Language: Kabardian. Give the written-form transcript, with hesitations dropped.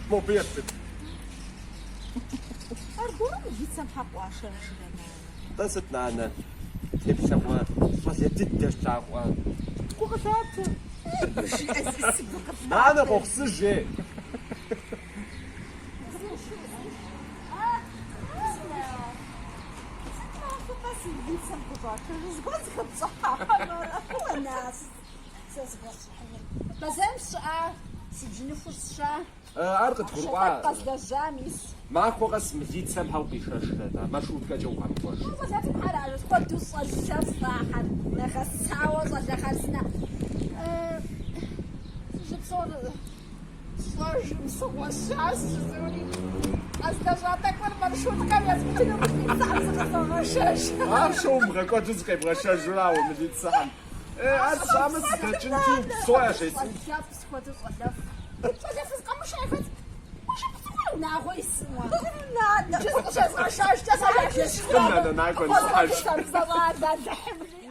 Мобы еплъыт. Аргуэру милицэм хьэ къыуашэжрэ, нанэ? Тӏэ сыт, нанэ? Теплъэгъуэ щӏалэ дыдэ слъагъуа. Гу къылъатэ. Жиӏэ си гу къылъатэ. Нанэ къохъусыж, ей. Сыт махуэ къэс милицэм къыщӏашэжу зыгуэр зыхэпщӏыхьа хьэмэрэ? Уэ, сэ зыхэсщӏыхьыныр. Бэзэрым сщыӏа, си бжьыныхур сща. Ар къыдгурыӏуа? Къэзлэжьа, мис. Махуэ къэс милицэм хьэ укъишэжрэ, на, маршруткэкӏэ укъэмыкӏуэж. Щӏалэ цӏыкӏухэр ар хуэдэу щӏалэфӏ ахэр, нэгъэсауэ щӏалэ хъарзынэ. Жыпсор сщӏэжым сыгъуэщащ жызори. Къэзлэжьа тӏэкӏур маршруткэм езмытыну милицэхэм зыкъызогъэшэж. Ахъшэ умыгъэкӏуэду зыкъебгъэшэжура уэ милицэхэм? Ар сщӏамэ сыдэкӏынти, псо яжесӏэнт. Щӏалэфӏ схуэдэу щӏалэфӏ. Щӏалэ фыз къэмышэ яхэт. Уи шыпхъу цӏыкӏур унагъуэ исыуэ. Нанэ. Иджы зыкъыщезгъэшэжкӏэ сэ Нанэ, накӏуэ, ныщӏыхьэж. Алыхьым.